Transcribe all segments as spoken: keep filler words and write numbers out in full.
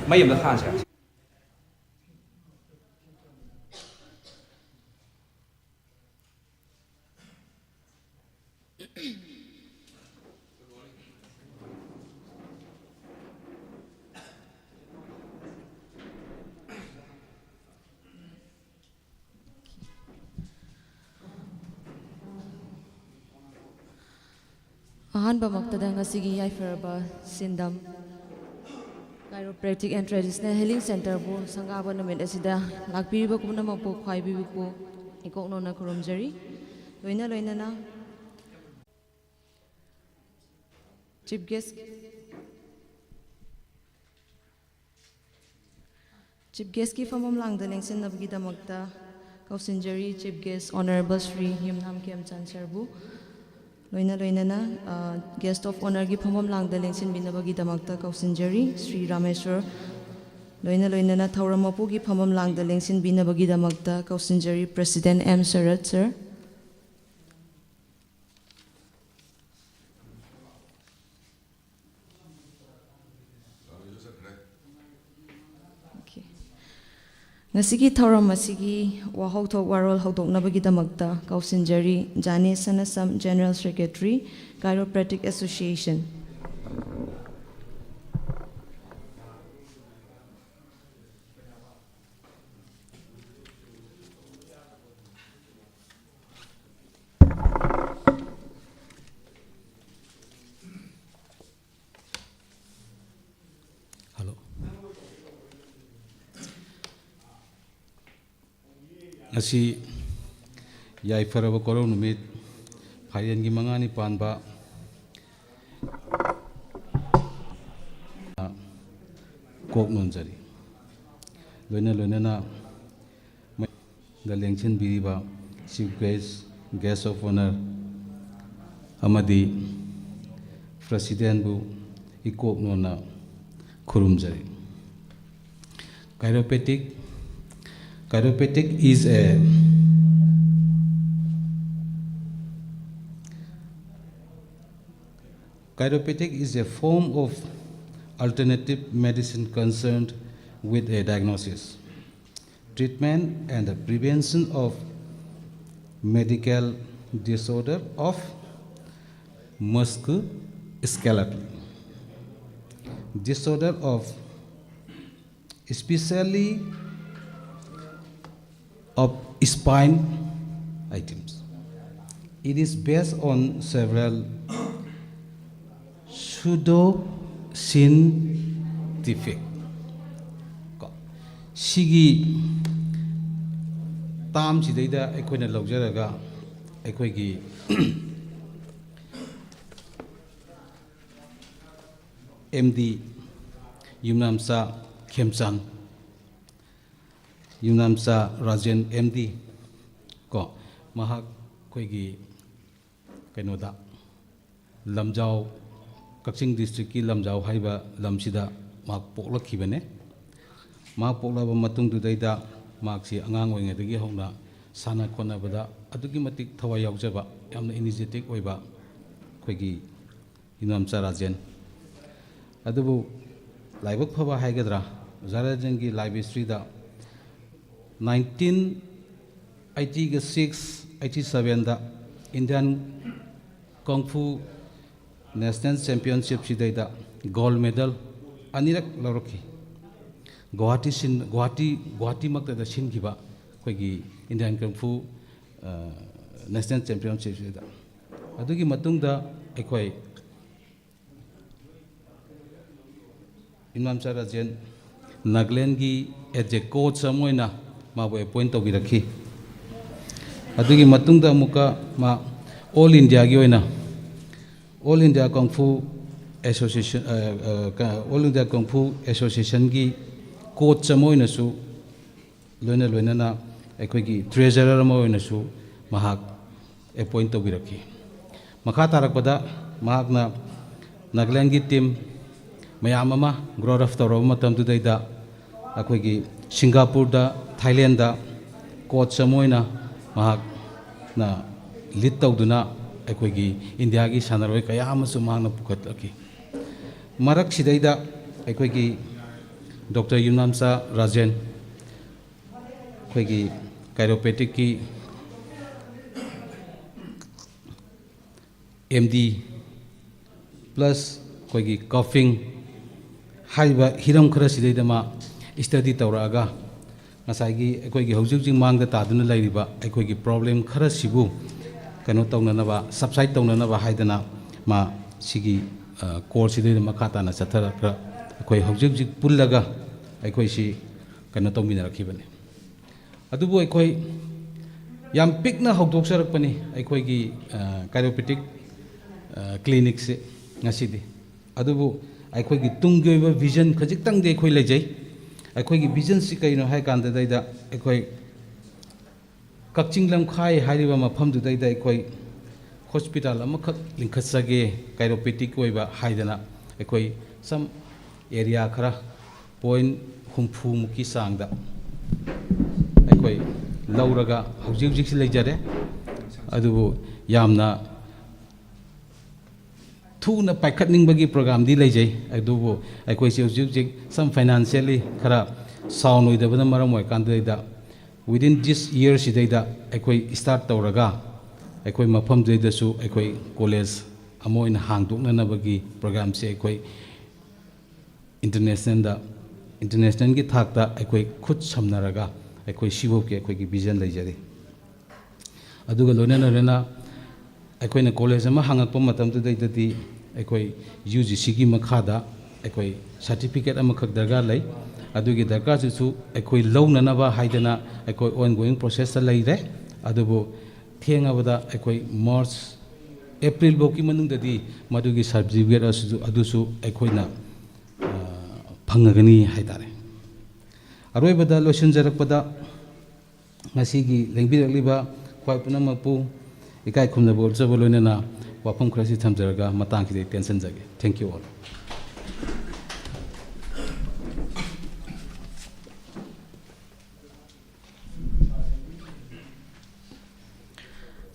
ꯃꯩ ꯑꯃꯗ ꯊꯥꯟꯁꯦ꯫ ꯑꯍꯥꯟꯕꯃꯛꯇꯗ ꯉꯁꯤꯒꯤ ꯌꯥꯏꯐꯔꯕ ꯁꯤꯟꯗꯝ Chiropractic and Traditional Healing Centerꯕꯨ ꯁꯪꯒꯥꯕ ꯅꯨꯃꯤꯠ ꯑꯁꯤꯗ ꯂꯥꯛꯄꯤꯔꯤꯕ ꯄꯨꯝꯅꯃꯛꯄꯨ ꯈ꯭ꯋꯥꯏꯕꯤꯕꯨ ꯏꯀꯣꯛꯅꯣꯅ ꯈꯨꯔꯨꯝꯖꯔꯤ꯫ ꯂꯣꯏꯅ ꯂꯣꯏꯅꯅ Chief Guest, Chief Guestꯀꯤ ꯐꯝꯐꯝ ꯂꯥꯡꯗ ꯂꯦꯡꯁꯤꯟꯅꯕꯒꯤꯗꯃꯛꯇ ꯀꯧꯁꯤꯟꯖꯔꯤ Chief Guest Honourable ꯁ꯭ꯔꯤ ꯌꯨꯝꯅꯥꯝ ꯈꯦꯝꯆꯥꯟ ꯁꯔꯕꯨ꯫ ꯂꯣꯏꯅ ꯂꯣꯏꯅꯅ, ꯑ, Guest of Honourꯒꯤ ꯐꯝꯐꯝ ꯂꯥꯡꯗ ꯂꯦꯡꯁꯤꯟꯕꯤꯅꯕꯒꯤꯗꯃꯛꯇ ꯀꯧꯁꯤꯟꯖꯔꯤ ꯁ꯭ꯔꯤ ꯔꯥꯃꯦꯁ꯭ꯋꯔ꯫ ꯂꯣꯏꯅ ꯂꯣꯏꯅꯅ ꯊꯧꯔꯝ ꯃꯄꯨꯒꯤ ꯐꯝꯐꯝ ꯂꯥꯡꯗ ꯂꯦꯡꯁꯤꯟꯕꯤꯅꯕꯒꯤꯗꯃꯛꯇ ꯀꯧꯁꯤꯟꯖꯔꯤ President ꯑꯦꯝ ꯁꯔꯠ ꯁꯔ꯫ Okay. ꯉꯁꯤꯒꯤ ꯊꯧꯔꯝ ꯑꯁꯤꯒꯤ ꯋꯥꯍꯧꯊꯣꯛ ꯋꯥꯔꯣꯜ ꯍꯧꯗꯣꯛꯅꯕꯒꯤꯗꯃꯛꯇ ꯀꯧꯁꯤꯟꯖꯔꯤ ꯖꯥꯅꯤ ꯁꯅꯥꯁꯝ, General Secretary, Chiropractic Association꯫ Hello. ꯉꯁꯤ ꯌꯥꯏꯐꯔꯕ ꯀꯣꯔꯧ ꯅꯨꯃꯤꯠ, ꯐꯥꯏꯔꯦꯟꯒꯤ ꯃꯉꯥꯅꯤ ꯄꯥꯟꯕ, ꯀꯣꯛ ꯅꯣꯟꯖꯔꯤ꯫ ꯂꯣꯏꯅ ꯂꯣꯏꯅꯅ ꯗ ꯂꯦꯡꯁꯤꯟꯕꯤꯔꯤꯕ Chief Guest, Guest of Honour ꯑꯃꯗꯤ Presidentꯕꯨ ꯏꯀꯣꯛ ꯅꯣꯟꯅ ꯈꯨꯔꯨꯝꯖꯔꯤ꯫ Chiropractic, chiropractic is a, chiropractic is a form of alternative medicine concerned with a diagnosis, treatment and the prevention of medical disorder of musculoskeletal disorder of especially of spine items. It is based on several pseudoscientific ꯀꯣ, ꯁꯤꯒꯤ ꯇꯥꯝꯁꯤꯗꯩꯗ ꯑꯩꯈꯣꯏꯅ ꯂꯧꯖꯔꯒ ꯑꯩꯈꯣꯏꯒꯤ M D Yumnamcha Khemchan, Yumnamcha Rajen M D ꯀꯣ, ꯃꯍꯥꯛ ꯑꯩꯈꯣꯏꯒꯤ ꯀꯩꯅꯣꯗ, ꯂꯝꯖꯥꯎ, ꯀꯛꯆꯤꯡ ꯗꯤꯁꯇ꯭ꯔꯤꯛꯀꯤ ꯂꯝꯖꯥꯎ ꯍꯥꯏꯕ ꯂꯝꯁꯤꯗ ꯃꯍꯥꯛ ꯄꯣꯛꯂꯛꯈꯤꯕꯅꯦ꯫ ꯃꯍꯥꯛ ꯄꯣꯛꯂꯕ ꯃꯇꯨꯡꯗꯨꯗꯩꯗ ꯃꯍꯥꯛꯁꯤ ꯑꯉꯥꯡ ꯑꯣꯏꯔꯤꯉꯩꯗꯒꯤ ꯍꯧꯅ ꯁꯥꯟꯅ ꯈꯣꯠꯅꯕꯗ ꯑꯗꯨꯛꯀꯤ ꯃꯇꯤꯛ ꯊꯋꯥꯏ ꯌꯥꯎꯖꯕ, ꯌꯥꯝꯅ ꯏꯅꯔꯖꯦꯇꯤꯛ ꯑꯣꯏꯕ ꯑꯩꯈꯣꯏꯒꯤ ꯏꯅꯥꯝꯆꯥ ꯔꯥꯖꯦꯟ꯫ ꯑꯗꯨꯕꯨ ꯂꯥꯏꯕꯛ ꯐꯕ ꯍꯥꯏꯒꯗ꯭ꯔꯥ, ꯑꯣꯖꯥ ꯔꯥꯖꯦꯟꯒꯤ ꯂꯥꯏꯐ ꯍꯤꯁꯇ꯭ꯔꯤꯗ ꯅꯥꯏꯟꯇꯤꯟ ꯑꯩꯠꯇꯤꯒ ꯁꯤꯛꯁ ꯑꯩꯠꯇꯤ ꯁꯕꯦꯟꯗ ꯏꯟꯗꯤꯌꯥꯟ ꯀꯪꯐꯨ ꯅꯦꯁꯅꯦꯜ ꯆꯦꯝꯄꯤꯌꯟꯁꯤꯞꯁꯤꯗꯩꯗ ꯒꯣꯜ ꯃꯦꯗꯜ ꯑꯅꯤꯔꯛ ꯂꯧꯔꯛꯈꯤ꯫ ꯒꯨꯋꯥꯍꯥꯇꯤ ꯁꯤꯟ-, ꯒꯨꯋꯥꯍꯥꯇꯤ, ꯒꯨꯋꯥꯍꯥꯇꯤꯃꯛꯇꯗ ꯁꯤꯟꯈꯤꯕ ꯑꯩꯈꯣꯏꯒꯤ ꯏꯟꯗꯤꯌꯥꯟ ꯀꯪꯐꯨ, ꯑ, ꯅꯦꯁꯅꯦꯜ ꯆꯦꯝꯄꯤꯌꯟꯁꯤꯞꯁꯤꯗ꯫ ꯑꯗꯨꯒꯤ ꯃꯇꯨꯡꯗ ꯑꯩꯈꯣꯏ ꯏꯃꯥꯝꯆꯥ ꯔꯥꯖꯦꯟ ꯅꯥꯒꯥꯂꯦꯟꯒꯤ ꯑꯦꯖꯦ ꯀꯣꯆ ꯑꯃ ꯑꯣꯏꯅ ꯃꯥꯕꯨ ꯑꯦꯄꯣꯏꯟ ꯇꯧꯕꯤꯔꯛꯈꯤ꯫ ꯑꯗꯨꯒꯤ ꯃꯇꯨꯡꯗ ꯑꯃꯨꯛꯀ ꯃꯥ ꯑꯣꯜ ꯏꯟꯗꯤꯌꯥꯒꯤ ꯑꯣꯏꯅ, ꯑꯣꯜ ꯏꯟꯗꯤꯌꯥ ꯀꯪꯐꯨ ꯑꯦꯁꯣꯁꯤꯌꯦꯁꯟ, ꯑ, ꯑ, ꯀ-, ꯑꯣꯜ ꯏꯟꯗꯤꯌꯥ ꯀꯪꯐꯨ ꯑꯦꯁꯣꯁꯤꯌꯦꯁꯟꯒꯤ ꯀꯣꯆ ꯑꯃ ꯑꯣꯏꯅꯁꯨ, ꯂꯣꯏꯅ ꯂꯣꯏꯅꯅ ꯑꯩꯈꯣꯏꯒꯤ ꯇ꯭ꯔꯦꯖꯔꯔ ꯑꯃ ꯑꯣꯏꯅꯁꯨ ꯃꯍꯥꯛ ꯑꯦꯄꯣꯏꯟ ꯇꯧꯕꯤꯔꯛꯈꯤ꯫ ꯃꯈꯥ ꯇꯥꯔꯛꯄꯗ ꯃꯍꯥꯛꯅ ꯅꯥꯒꯥꯂꯦꯟꯒꯤ ꯇꯤꯝ ꯃꯌꯥꯝ ꯑꯃ ꯒ꯭ꯔꯣ ꯑꯞ ꯇꯧꯔꯕ ꯃꯇꯝꯗꯨꯗꯩꯗ ꯑꯩꯈꯣꯏꯒꯤ ꯁꯤꯡꯒꯥꯄꯨꯔꯗ, ꯊꯥꯏꯂꯦꯟꯗ ꯀꯣꯆ ꯑꯃ ꯑꯣꯏꯅ ꯃꯍꯥꯛꯅ ꯂꯤꯗ ꯇꯧꯗꯨꯅ ꯑꯩꯈꯣꯏꯒꯤ ꯏꯟꯗꯤꯌꯥꯒꯤ ꯁꯥꯟꯅꯔꯣꯏ ꯀꯌꯥ ꯑꯃꯁꯨ ꯃꯍꯥꯛꯅ ꯄꯨꯈꯠꯂꯛꯈꯤ꯫ ꯃꯔꯛꯁꯤꯗꯩꯗ ꯑꯩꯈꯣꯏꯒꯤ ꯗꯣꯛꯇꯔ ꯌꯨꯝꯅꯥꯝꯆꯥ ꯔꯥꯖꯦꯟ, ꯑꯩꯈꯣꯏꯒꯤ ꯀꯥꯏꯔꯣꯄꯦꯇꯤꯛꯀꯤ ꯑꯦꯝ ꯗꯤ ꯄ꯭ꯂꯁ ꯑꯩꯈꯣꯏꯒꯤ ꯀꯐꯤꯡ ꯍꯥꯏꯔꯤꯕ ꯍꯤꯔꯝ ꯈꯔꯁꯤꯗꯩꯗ ꯃꯥ ꯁ꯭ꯇꯗꯤ ꯇꯧꯔꯛꯑꯒ, ꯉꯁꯥꯏꯒꯤ ꯑꯩꯈꯣꯏꯒꯤ ꯍꯧꯖꯤꯛ ꯍꯧꯖꯤꯛ ꯃꯥꯡꯗ ꯇꯥꯗꯨꯅ ꯂꯩꯔꯤꯕ ꯑꯩꯈꯣꯏꯒꯤ ꯄ꯭ꯔꯣꯕ꯭ꯂꯦꯝ ꯈꯔꯁꯤꯕꯨ ꯀꯩꯅꯣ ꯇꯧꯅꯅꯕ, ꯁꯕꯁꯥꯏꯠ ꯇꯧꯅꯅꯕ ꯍꯥꯏꯗꯅ ꯃꯥ ꯁꯤꯒꯤ ꯀꯣꯔꯁꯁꯤꯗꯩꯗ ꯃꯈꯥ ꯇꯥꯅ ꯆꯠꯊꯔꯛꯄ ꯑꯩꯈꯣꯏ ꯍꯧꯖꯤꯛ ꯍꯧꯖꯤꯛ ꯄꯨꯜꯂꯒ ꯑꯩꯈꯣꯏꯁꯤ ꯀꯩꯅꯣ ꯇꯧꯃꯤꯟꯅꯔꯛꯈꯤꯕꯅꯤ꯫ ꯑꯗꯨꯕꯨ ꯑꯩꯈꯣꯏ ꯌꯥꯝ ꯄꯤꯛꯅ ꯍꯧꯗꯣꯛꯆꯔꯛꯄꯅꯤ ꯑꯩꯈꯣꯏꯒꯤ ꯀꯥꯏꯔꯣꯄꯦꯇꯤꯛ ꯀ꯭ꯂꯤꯅꯤꯛꯁꯦ ꯉꯁꯤꯗꯤ꯫ ꯑꯗꯨꯕꯨ ꯑꯩꯈꯣꯏꯒꯤ ꯇꯨꯡꯒꯤ ꯑꯣꯏꯕ ꯚꯤꯖꯟ ꯈꯖꯤꯛꯇꯪꯗꯤ ꯑꯩꯈꯣꯏ ꯂꯩꯖꯩ꯫ ꯑꯩꯈꯣꯏꯒꯤ ꯚꯤꯖꯟꯁꯤ ꯀꯩꯅꯣ ꯍꯥꯏ ꯀꯥꯟꯗꯗꯩꯗ ꯑꯩꯈꯣꯏ ꯀꯛꯆꯤꯡ ꯂꯝꯈꯥꯏ ꯍꯥꯏꯔꯤꯕ ꯃꯐꯝꯗꯨꯗꯩꯗ ꯑꯩꯈꯣꯏ ꯍꯣꯁꯄꯤꯇꯥꯜ ꯑꯃꯈꯛ ꯂꯤꯡꯈꯠꯆꯒꯦ, ꯀꯥꯏꯔꯣꯄꯦꯇꯤꯛ ꯑꯣꯏꯕ ꯍꯥꯏꯗꯅ ꯑꯩꯈꯣꯏ ꯁꯝ ꯑꯦꯔꯤꯌꯥ ꯈꯔ ꯄꯣꯏꯟ ꯍꯨꯝꯐꯨꯃꯨꯛꯀꯤ ꯆꯥꯡꯗ ꯑꯩꯈꯣꯏ ꯂꯧꯔꯒ ꯍꯧꯖꯤꯛ ꯍꯧꯖꯤꯛꯁꯤ ꯂꯩꯖꯔꯦ꯫ ꯑꯗꯨꯕꯨ ꯌꯥꯝꯅ ꯊꯨꯅ ꯄꯥꯏꯈꯠꯅꯤꯡꯕꯒꯤ ꯄ꯭ꯔꯣꯒꯥꯝꯗꯤ ꯂꯩꯖꯩ꯫ ꯑꯗꯨꯕꯨ ꯑꯩꯈꯣꯏꯁꯦ ꯍꯧꯖꯤꯛ ꯍꯧꯖꯤꯛ ꯁꯝ ꯐꯥꯏꯅꯥꯟꯁꯤꯌꯦꯜꯂꯤ ꯈꯔ ꯁꯥꯎꯟ ꯑꯣꯏꯗꯕꯅ ꯃꯔꯝ ꯑꯣꯏꯔꯀꯥꯟꯗꯨꯗꯩꯗ within this year ꯁꯤꯗꯩꯗ ꯑꯩꯈꯣꯏ ꯁ꯭ꯇꯥꯔꯠ ꯇꯧꯔꯒ ꯑꯩꯈꯣꯏ ꯃꯐꯝꯗꯨꯗꯩꯗꯁꯨ ꯑꯩꯈꯣꯏ ꯀꯣꯂꯦꯖ ꯑꯃ ꯑꯣꯏꯅ ꯍꯥꯡꯗꯣꯛꯅꯅꯕꯒꯤ ꯄ꯭ꯔꯣꯒꯥꯝꯁꯦ ꯑꯩꯈꯣꯏ ꯏꯟꯇꯔꯅꯦꯁꯅꯦꯜꯗ, ꯏꯟꯇꯔꯅꯦꯁꯅꯦꯜꯒꯤ ꯊꯥꯛꯇ ꯑꯩꯈꯣꯏ ꯈꯨꯠ ꯁꯝꯅꯔꯒ ꯑꯩꯈꯣꯏ ꯁꯤꯐꯥꯎꯒꯤ ꯑꯩꯈꯣꯏꯒꯤ ꯚꯤꯖꯟ ꯂꯩꯖꯔꯤ꯫ ꯑꯗꯨꯒ ꯂꯣꯏꯅ ꯂꯣꯏꯅꯅ ꯑꯩꯈꯣꯏꯅ ꯀꯣꯂꯦꯖ ꯑꯃ ꯍꯥꯡꯉꯛꯄ ꯃꯇꯝꯗꯨꯗꯩꯗꯗꯤ ꯑꯩꯈꯣꯏ ꯌꯨ ꯖꯤ ꯁꯤꯒꯤ ꯃꯈꯥꯗ ꯑꯩꯈꯣꯏ ꯁꯥꯔꯇꯤꯐꯤꯀꯦꯠ ꯑꯃꯈꯛ ꯗꯔꯀꯥꯔ ꯂꯩ꯫ ꯑꯗꯨꯒꯤ ꯗꯔꯀꯥꯔꯁꯤꯁꯨ ꯑꯩꯈꯣꯏ ꯂꯧꯅꯅꯕ ꯍꯥꯏꯗꯅ ꯑꯩꯈꯣꯏ ꯑꯣꯟ ꯒꯣꯋꯤꯡ ꯄ꯭ꯔꯣꯁꯦꯁꯇ ꯂꯩꯔꯦ꯫ ꯑꯗꯨꯕꯨ ꯊꯦꯡꯉꯕꯗ ꯑꯩꯈꯣꯏ ꯃꯥꯔꯆ, ꯑꯦꯄ꯭ꯔꯤꯜ ꯐꯥꯎꯒꯤ ꯃꯅꯨꯡꯗꯗꯤ ꯃꯗꯨꯒꯤ ꯁꯥꯔꯇꯤꯐꯤꯀꯦꯠ ꯑꯁꯤꯁꯨ, ꯑꯗꯨꯁꯨ ꯑꯩꯈꯣꯏꯅ, ꯑ, ꯐꯪꯉꯒꯅꯤ ꯍꯥꯏꯇꯥꯔꯦ꯫ ꯑꯔꯣꯏꯕꯗ ꯂꯣꯏꯁꯤꯟꯖꯔꯛꯄꯗ ꯉꯁꯤꯒꯤ ꯂꯦꯡꯕꯤꯔꯛꯂꯤꯕ ꯈ꯭ꯋꯥꯏ ꯄꯨꯝꯅꯃꯛꯄꯨ ꯏꯀꯥꯏ ꯈꯨꯝꯅꯕ ꯎꯠꯆꯕ ꯂꯣꯏꯅꯅ ꯋꯥꯐꯝ ꯈꯔꯁꯤ ꯊꯝꯖꯔꯒ ꯃꯇꯥꯡꯁꯤꯗ ꯑꯩ ꯇꯦꯟꯁꯤꯟꯖꯒꯦ꯫ Thank you all.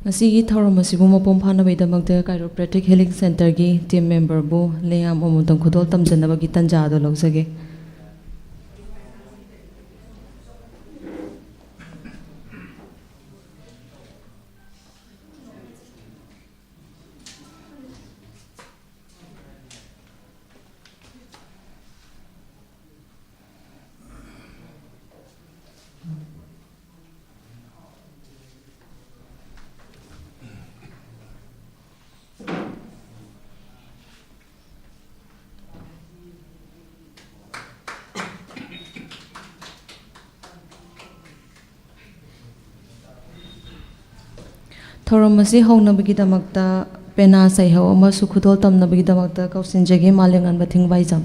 ꯉꯁꯤꯒꯤ ꯊꯧꯔꯝ ꯑꯁꯤꯕꯨ ꯃꯄꯨꯡ ꯐꯥꯅꯕꯒꯤꯗꯃꯛꯇ Chiropractic Healing Centerꯒꯤ team memberꯕꯨ ꯂꯦꯡꯌꯥꯝ ꯑꯃꯃꯝꯇꯪ ꯈꯨꯗꯣꯜ ꯇꯝꯖꯅꯕꯒꯤ ꯇꯥꯟꯖꯥ ꯑꯗꯨ ꯂꯧꯖꯒꯦ꯫ ꯊꯧꯔꯝ ꯑꯁꯤ ꯍꯧꯅꯕꯒꯤꯗꯃꯛꯇ ꯄꯦꯅꯥ ꯁꯩꯍꯧ ꯑꯃꯁꯨ ꯈꯨꯗꯣꯜ ꯇꯝꯅꯕꯒꯤꯗꯃꯛꯇ ꯀꯧꯁꯤꯟꯖꯒꯦ, ꯃꯥꯂꯦꯝꯉꯥꯟꯕ ꯊꯤꯡꯕꯥꯏꯖꯝ꯫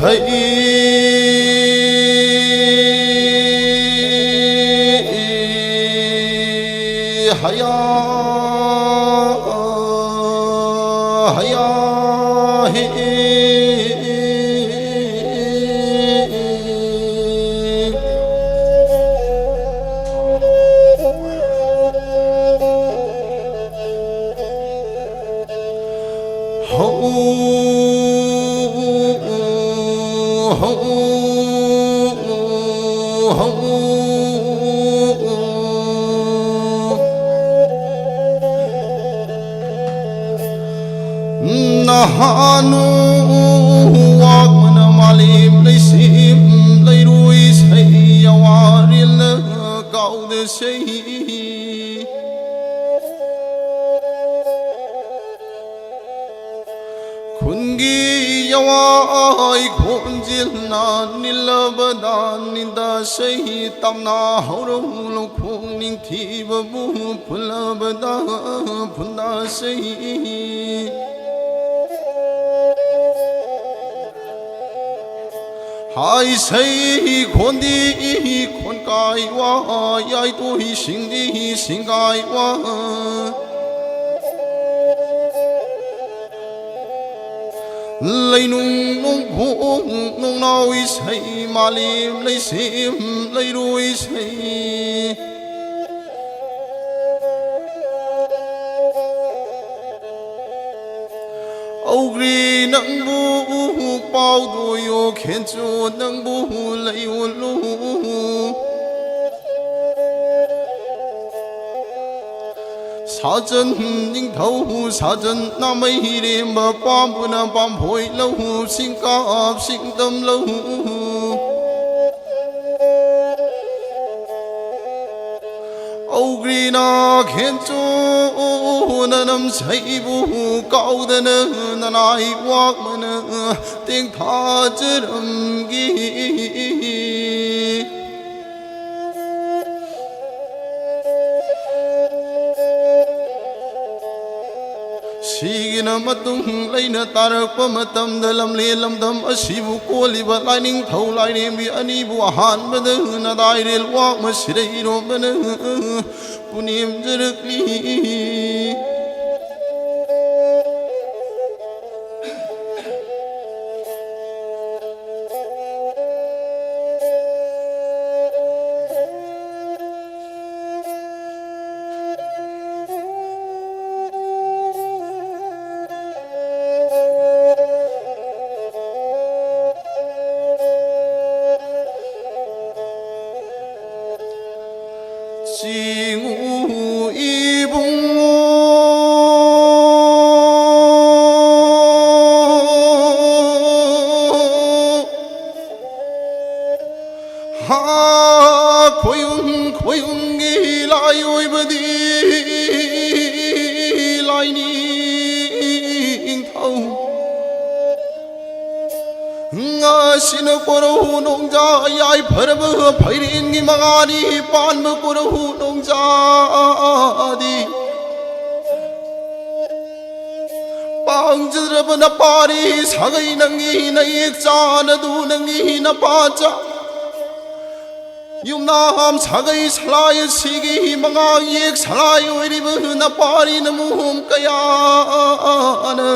ꯍꯩ ꯍꯌꯥ ꯍꯌꯥ ꯍꯤ ꯍꯧ ꯍꯧ ꯍꯧ ꯅꯍꯥꯅꯨ ꯋꯥꯛꯃꯅ ꯃꯥꯂꯦꯝ ꯂꯩꯁꯦꯝ ꯂꯩꯔꯣꯏ ꯁꯩ ꯌꯥꯋꯥꯔꯤꯜ ꯀꯥꯎꯗ ꯁꯩ ꯈꯨꯟꯒꯤ ꯌꯋꯥꯏ ꯈꯣꯟꯖꯦꯜꯅ ꯅꯤꯜꯂꯕꯗ ꯅꯤꯟꯗ ꯁꯩ ꯇꯝꯅ ꯍꯧꯔꯧ ꯂꯧꯈꯣꯡ ꯅꯤꯡꯊꯤꯕꯕꯨ ꯐꯨꯜꯂꯕꯗ ꯐꯨꯟꯗ ꯁꯩ ꯍꯥꯏ ꯁꯩ ꯈꯣꯟꯗꯤ ꯈꯣꯟꯀꯥꯏ ꯋꯥ ꯌꯥꯏꯇꯣꯏ ꯁꯤꯡꯗꯤ ꯁꯤꯡꯒꯥꯏ ꯋꯥ ꯂꯩꯅꯨꯡ ꯅꯣꯡꯈꯣꯡ ꯅꯣꯡꯅꯥꯎ ꯏꯁꯩ ꯃꯥꯂꯦꯝ ꯂꯩꯁꯦꯝ ꯂꯩꯔꯣꯏ ꯏꯁꯩ ꯍꯧꯈ꯭ꯔꯦ ꯅꯪꯕꯨ ꯄꯥꯎꯗꯣꯌꯣ ꯈꯦꯟꯆꯣ ꯅꯪꯕꯨ ꯂꯩꯌꯣꯜꯂꯨ ꯁꯥꯖꯟ ꯅꯤꯡꯊꯧ ꯁꯥꯖꯟ ꯅꯥꯃꯩꯔꯦꯝꯕ ꯄꯥꯝꯕꯨꯅ ꯄꯥꯝꯐꯣꯏ ꯂꯧꯎ ꯁꯤꯡꯀꯥꯞ ꯁꯤꯡꯗꯝ ꯂꯧꯎ ꯍꯧꯈ꯭ꯔꯦ ꯅꯥꯈꯦꯟꯆꯣꯅ ꯅꯝꯁꯩꯕꯨ ꯀꯥꯎꯗꯅ ꯅꯅꯥꯏ ꯋꯥꯛꯃꯅ ꯇꯦꯡꯊꯥꯖꯔꯝꯒꯦ ꯁꯤꯒꯤꯅ ꯃꯇꯨꯡ ꯂꯩꯅ ꯇꯥꯔꯛꯄ ꯃꯇꯝꯗ ꯂꯝꯂꯦꯟ ꯂꯝꯗꯝ ꯑꯁꯤꯕꯨ ꯀꯣꯜꯂꯤꯕ ꯂꯥꯏꯅꯤꯡꯊꯧ ꯂꯥꯏꯔꯦꯝꯕꯤ ꯑꯅꯤꯕꯨ ꯑꯍꯥꯟꯕꯗ ꯅꯗꯥꯏꯔꯦꯜ ꯋꯥꯛꯃ ꯁꯤꯔꯩꯔꯣꯝꯕꯅ ꯄꯨꯅꯦꯝꯖꯔꯛꯂꯤ꯫ ꯆꯤꯡꯉꯨ ꯏꯕꯨꯡꯉꯣ꯫ ꯍꯥ ꯈꯣꯌꯨꯝ ꯈꯣꯌꯨꯝꯒꯤ ꯂꯥꯏ ꯑꯣꯏꯕꯗꯤ ꯂꯥꯏꯅꯤꯡꯊꯧ꯫ ꯉꯁꯤꯅ ꯀꯣꯔꯧ ꯅꯣꯡꯖꯥ ꯌꯥꯏꯐꯔꯕ ꯐꯩꯔꯦꯟꯒꯤ ꯃꯉꯥꯅꯤ ꯄꯥꯟꯕ ꯀꯣꯔꯧ ꯅꯣꯡꯖꯥꯗꯤ ꯄꯥꯡꯖꯗ꯭ꯔꯕ ꯅꯄꯥꯔꯤ ꯁꯥꯒꯩ ꯅꯪꯒꯤ ꯅꯌꯦꯛ ꯆꯥꯅꯗꯨ ꯅꯪꯒꯤ ꯅꯄꯥꯆꯥ ꯌꯨꯝꯅꯥꯝ ꯁꯥꯒꯩ ꯁꯂꯥꯏ ꯑꯁꯤꯒꯤ ꯃꯉꯥ ꯌꯦꯛ ꯁꯂꯥꯏ ꯑꯣꯏꯔꯤꯕ ꯅꯄꯥꯔꯤ ꯅꯃꯨꯍꯣꯝ ꯀꯌꯥꯅ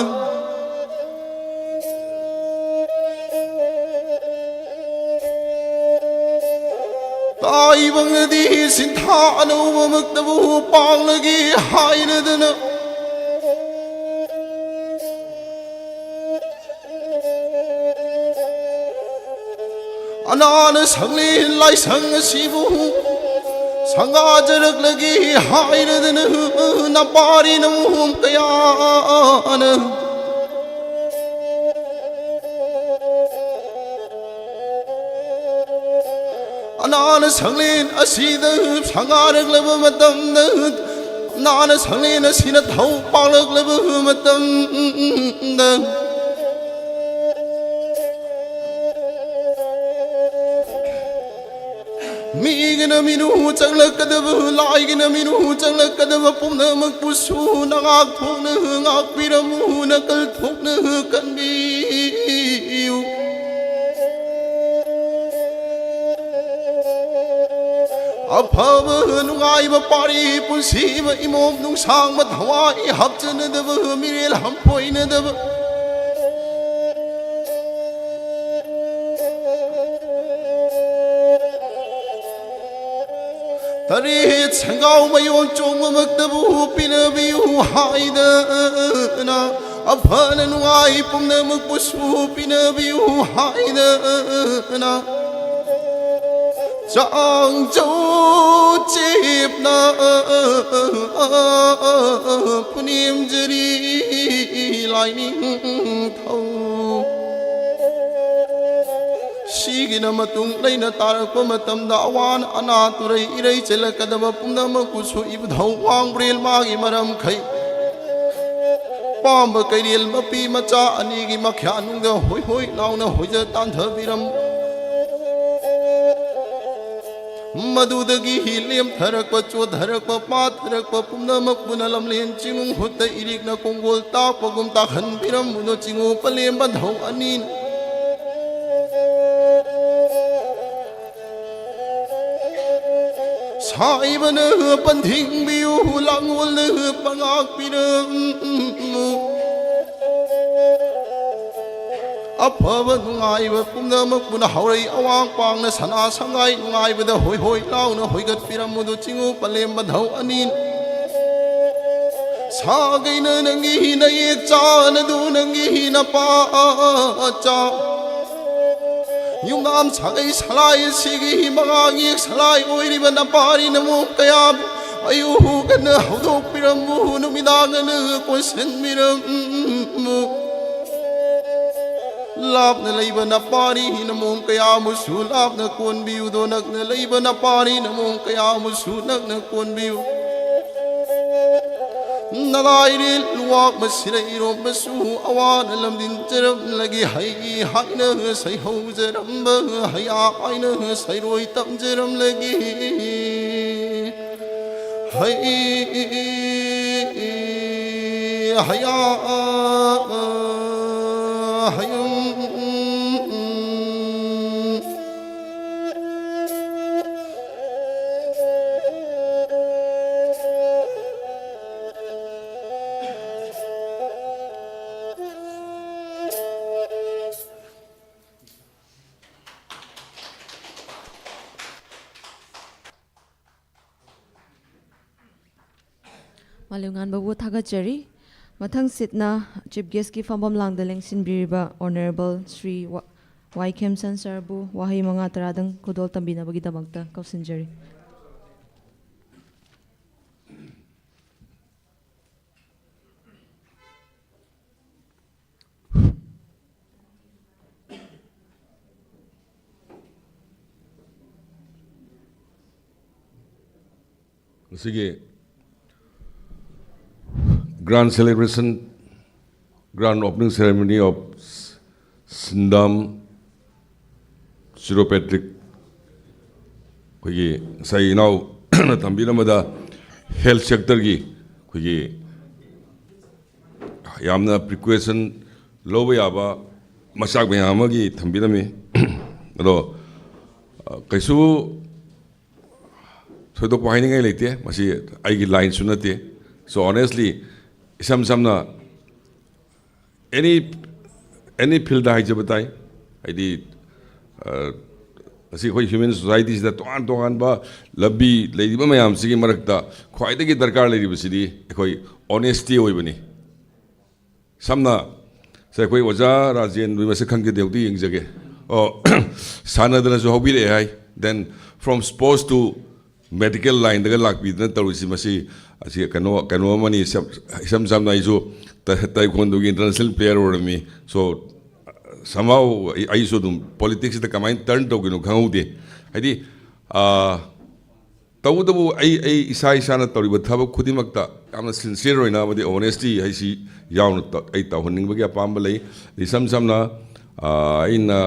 ꯇꯥꯏꯕꯪꯗꯗꯤ ꯁꯤꯟꯊꯥ ꯑꯅꯧꯕꯃꯛꯇꯕꯨ ꯄꯥꯡꯂꯒꯦ ꯍꯥꯏꯅꯗꯅ ꯑꯅꯥꯅ ꯁꯪꯂꯦꯟ ꯂꯥꯏꯁꯪ ꯑꯁꯤꯕꯨ ꯁꯪꯒꯥꯖꯔꯛꯂꯒꯦ ꯍꯥꯏꯔꯗꯅ ꯅꯄꯥꯔꯤ ꯅꯃꯨꯍꯣꯝ ꯀꯌꯥꯅ ꯑꯅꯥꯅ ꯁꯪꯂꯦꯟ ꯑꯁꯤꯗ ꯁꯪꯒꯥꯔꯛꯂꯕ ꯃꯇꯝꯗ, ꯑꯅꯥꯅ ꯁꯪꯂꯦꯟ ꯑꯁꯤꯅ ꯊꯧ ꯄꯥꯡꯂꯛꯂꯕ ꯃꯇꯝꯗ, ꯃꯤꯒꯤꯅ ꯃꯤꯅꯨ ꯆꯪꯂꯛꯀꯗꯕ, ꯂꯥꯏꯒꯤꯅ ꯃꯤꯅꯨ ꯆꯪꯂꯛꯀꯗꯕ ꯄꯨꯝꯅꯃꯛꯄꯨꯁꯨ ꯅꯉꯥꯛ ꯊꯣꯛꯅ ꯉꯥꯛꯄꯤꯔꯝꯃꯨ, ꯅꯀꯜ ꯊꯣꯛꯅ ꯀꯟꯕꯤꯌꯨ꯫ ꯑꯐꯕ ꯅꯨꯡꯉꯥꯏꯕ ꯄꯥꯔꯤ ꯄꯨꯟꯁꯤꯕ ꯏꯃꯣꯝ ꯅꯨꯡꯁꯥꯡꯕ ꯊꯋꯥꯏ ꯍꯥꯞꯆꯅꯗꯕ ꯃꯤꯔꯦꯜ ꯍꯝꯐꯣꯏꯅꯗꯕ ꯇꯔꯦꯠ ꯁꯪꯒꯥꯎ ꯃꯌꯣꯟ ꯆꯣꯡꯕꯃꯛꯇꯕꯨ ꯄꯤꯅꯕꯤꯌꯨ ꯍꯥꯏꯗꯅ, ꯑꯐꯅ ꯅꯨꯡꯉꯥꯏ ꯄꯨꯝꯅꯃꯛꯄꯨꯁꯨ ꯄꯤꯅꯕꯤꯌꯨ ꯍꯥꯏꯗꯅ, ꯆꯥꯡꯖꯧ ꯆꯦꯞꯅ ꯄꯨꯅꯦꯝꯖꯔꯤ ꯂꯥꯏꯅꯤꯡꯊꯧ꯫ ꯁꯤꯒꯤꯅ ꯃꯇꯨꯡ ꯂꯩꯅ ꯇꯥꯔꯛꯄ ꯃꯇꯝꯗ ꯑꯋꯥ ꯑꯅꯥ ꯇꯨꯔꯩ ꯏꯔꯩ ꯆꯦꯜꯂꯛꯀꯗꯕ ꯄꯨꯝꯅꯃꯛꯄꯨꯁꯨ ꯏꯕꯨꯙꯧ ꯋꯥꯡꯕ꯭ꯔꯦꯜ ꯃꯥꯒꯤ ꯃꯔꯝꯈꯩ ꯄꯥꯝꯕ ꯀꯩꯔꯦꯜ ꯃꯄꯤ ꯃꯆꯥ ꯑꯅꯤꯒꯤ ꯃꯈ꯭ꯌꯥꯅꯨꯡꯗ ꯍꯣꯏ ꯍꯣꯏ ꯂꯥꯎꯅ ꯍꯣꯏꯖ ꯇꯥꯟꯊꯕꯤꯔꯝꯃꯨ꯫ ꯃꯗꯨꯗꯒꯤ ꯍꯤ ꯂꯦꯝꯊꯔꯛꯄ, ꯆꯣꯠꯊꯔꯛꯄ, ꯄꯥꯊꯔꯛꯄ ꯄꯨꯝꯅꯃꯛꯄꯨꯅ ꯂꯝꯂꯦꯟ ꯆꯤꯡꯅꯨꯡ ꯍꯨꯠꯇ ꯏꯔꯤꯛꯅ ꯀꯣꯡꯒꯣꯜ ꯇꯥꯛꯄꯒꯨꯝ ꯇꯥꯛꯍꯟꯕꯤꯔꯝꯃꯨꯅꯨ, ꯆꯤꯡꯉꯨ ꯄꯂꯦꯝꯕ ꯙꯧ ꯑꯅꯤꯅ꯫ ꯁꯥꯏꯕꯅ ꯄꯟꯊꯤꯡꯕꯤꯌꯨ, ꯂꯥꯡꯒꯣꯜꯅ ꯄꯉꯥꯛꯄꯤꯔꯝꯃꯨ꯫ ꯑꯐꯕ ꯅꯨꯡꯉꯥꯏꯕ ꯄꯨꯝꯅꯃꯛꯄꯨꯅ ꯍꯧꯔꯩ ꯑꯋꯥꯡ ꯄꯥꯡꯅ ꯁꯅꯥ ꯁꯪꯒꯥꯏ ꯅꯨꯡꯉꯥꯏꯕꯗ ꯍꯣꯏ ꯍꯣꯏ ꯂꯥꯎꯅ ꯍꯣꯏꯒꯠꯄꯤꯔꯝꯃꯨꯗꯨ ꯆꯤꯡꯉꯨ ꯄꯂꯦꯝꯕ ꯙꯧ ꯑꯅꯤꯅ꯫ ꯁꯥꯒꯩꯅ ꯅꯪꯒꯤ ꯅꯌꯦꯛ ꯆꯥꯅꯗꯨ ꯅꯪꯒꯤ ꯅꯄꯥ ꯆꯥ꯫ ꯌꯨꯝꯅꯥꯝ ꯁꯥꯒꯩ ꯁꯂꯥꯏ ꯑꯁꯤꯒꯤ ꯃꯉꯥ ꯌꯦꯛ ꯁꯂꯥꯏ ꯑꯣꯏꯔꯤꯕ ꯅꯄꯥꯔꯤ ꯅꯃꯣꯝ ꯀꯌꯥꯕꯨ ꯑꯌꯨꯛ ꯉꯟꯅ ꯍꯧꯗꯣꯛꯄꯤꯔꯝꯃꯨ, ꯅꯨꯃꯤꯗꯥꯡ ꯉꯟꯅ ꯀꯣꯟꯁꯤꯟꯕꯤꯔꯝꯃꯨ꯫ ꯂꯥꯞꯅ ꯂꯩꯕ ꯅꯄꯥꯔꯤ ꯅꯃꯣꯝ ꯀꯌꯥꯕꯨꯁꯨ ꯂꯥꯞꯅ ꯀꯣꯟꯕꯤꯌꯨꯗꯣ, ꯅꯛꯅ ꯂꯩꯕ ꯅꯄꯥꯔꯤ ꯅꯃꯣꯝ ꯀꯌꯥꯕꯨꯁꯨ ꯅꯛꯅ ꯀꯣꯟꯕꯤꯌꯨ꯫ ꯂꯥꯏꯔꯦꯜ ꯋꯥꯛ ꯃꯁꯤꯗ ꯏꯔꯣꯝꯕꯁꯨ ꯑꯋꯥꯅ ꯂꯝꯖꯤꯡꯖꯔꯝꯂꯒꯦ꯫ ꯍꯩ ꯍꯥꯏꯅ ꯁꯩꯍꯧꯖꯔꯝꯕ ꯍꯩꯌꯥ ꯍꯥꯏꯅ ꯁꯩꯔꯣꯏ ꯇꯝꯖꯔꯝꯂꯒꯦ꯫ ꯍꯩ ꯍꯩꯌꯥ ꯍꯌꯨꯝ꯫ ꯃꯥꯂꯦꯝꯉꯥꯟꯕꯕꯨ ꯊꯥꯒꯠꯆꯔꯤ꯫ ꯃꯊꯪ ꯁꯤꯠꯅ Chief Guestꯀꯤ ꯐꯝꯐꯝ ꯂꯥꯡꯗ ꯂꯦꯡꯁꯤꯟꯕꯤꯔꯤꯕ Honourable ꯁ꯭ꯔꯤ ꯋꯥ-, ꯋꯥꯏ ꯈꯦꯝꯁꯟ ꯁꯔꯕꯨ ꯋꯥꯍꯩ ꯃꯉꯥ ꯇꯔꯥꯗꯪ ꯈꯨꯗꯣꯜ ꯇꯝꯕꯤꯅꯕꯒꯤꯗꯃꯛꯇ ꯀꯧꯁꯤꯟꯖꯔꯤ꯫ ꯉꯁꯤꯒꯤ grand celebration, grand opening ceremony of ꯁꯤꯟꯗꯥꯝ ꯆꯤꯔꯣꯄꯦꯇ꯭ꯔꯤꯛ, ꯑꯩꯈꯣꯏꯒꯤ ꯉꯁꯥꯏ ꯏꯅꯥꯎꯅ ꯊꯝꯕꯤꯔꯝꯕꯗ health sectorꯒꯤ ꯑꯩꯈꯣꯏꯒꯤ ꯌꯥꯝꯅ precaution ꯂꯧꯕ ꯌꯥꯕ ꯃꯆꯥꯛ ꯃꯌꯥꯝ ꯑꯃꯒꯤ ꯊꯝꯕꯤꯔꯝꯃꯤ꯫ ꯑꯗꯣ, ꯑ, ꯀꯩꯁꯨ ꯊꯣꯏꯗꯣꯛꯄ ꯍꯥꯏꯅꯤꯡꯉꯥꯏ ꯂꯩꯇꯦ꯫ ꯃꯁꯤ ꯑꯩꯒꯤ lineꯁꯨ ꯅꯠꯇꯦ꯫ So, honestly, ꯏꯁꯝ ꯁꯝꯅ any, any fieldꯗ ꯍꯥꯏꯖꯕ ꯇꯥꯏ꯫ ꯍꯥꯏꯗꯤ, ꯑ, ꯉꯁꯤ ꯑꯩꯈꯣꯏ human societyꯁꯤꯗ ꯇꯣꯉꯥꯟ ꯇꯣꯉꯥꯟꯕ ꯂꯝꯕꯤ ꯂꯩꯔꯤꯕ ꯃꯌꯥꯝꯁꯤꯒꯤ ꯃꯔꯛꯇ ꯈ꯭ꯋꯥꯏꯗꯒꯤ ꯗꯔꯀꯥꯔ ꯂꯩꯔꯤꯕꯁꯤꯗꯤ ꯑꯩꯈꯣꯏ honesty ꯑꯣꯏꯕꯅꯤ꯫ ꯁꯝꯅ, ꯁꯦ, ꯑꯩꯈꯣꯏ ꯑꯣꯖꯥ ꯔꯥꯖꯦꯟꯗꯨꯒꯤ ꯃꯁꯛ ꯈꯪꯖꯗꯦ, ꯑꯃꯨꯛꯇ ꯌꯦꯡꯖꯒꯦ꯫ ꯑꯣ, ꯁꯥꯟꯅꯗꯅꯁꯨ ꯍꯧꯕꯤꯔꯛꯑꯦ ꯍꯥꯏ, then from sports to medical lineꯗꯒ ꯂꯥꯛꯄꯤꯗꯅ ꯇꯧꯔꯤꯁꯤ, ꯃꯁꯤ, ꯑꯁꯤ ꯀꯩꯅꯣ, ꯀꯩꯅꯣ ꯑꯃꯅꯤ꯫ ꯏꯁꯝ, ꯏꯁꯝ ꯁꯝꯅ ꯑꯩꯁꯨ ꯇꯥ-, ꯇꯥꯏꯀꯣꯟꯗꯣꯒꯤ international player ꯑꯣꯏꯔꯝꯃꯤ꯫ So, somehow ꯑꯩ, ꯑꯩꯁꯨ ꯑꯗꯨꯝ politicsꯇ ꯀꯃꯥꯏꯅ turn ꯇꯧꯒꯤꯅꯣ ꯈꯪꯍꯧꯗꯦ꯫ ꯍꯥꯏꯗꯤ, ꯑꯥ, ꯇꯧꯕꯇꯕꯨ ꯑꯩ ꯑꯩ ꯏꯁꯥ ꯏꯁꯥꯅ ꯇꯧꯔꯤꯕ ꯊꯕꯛ ꯈꯨꯗꯤꯡꯃꯛꯇ ꯌꯥꯝꯅ ꯁꯤꯟꯁꯤꯌꯔ ꯑꯣꯏꯅ ꯑꯃꯗꯤ ꯑꯣꯅꯦꯁꯇꯤ ꯍꯥꯏꯁꯤ ꯌꯥꯎꯅ ꯇ- ꯑꯩ ꯇꯧꯍꯟꯅꯤꯡꯕꯒꯤ ꯑꯄꯥꯝꯕ ꯂꯩ꯫ ꯏꯁꯝ ꯁꯝꯅ, ꯑ, ꯑꯩꯅ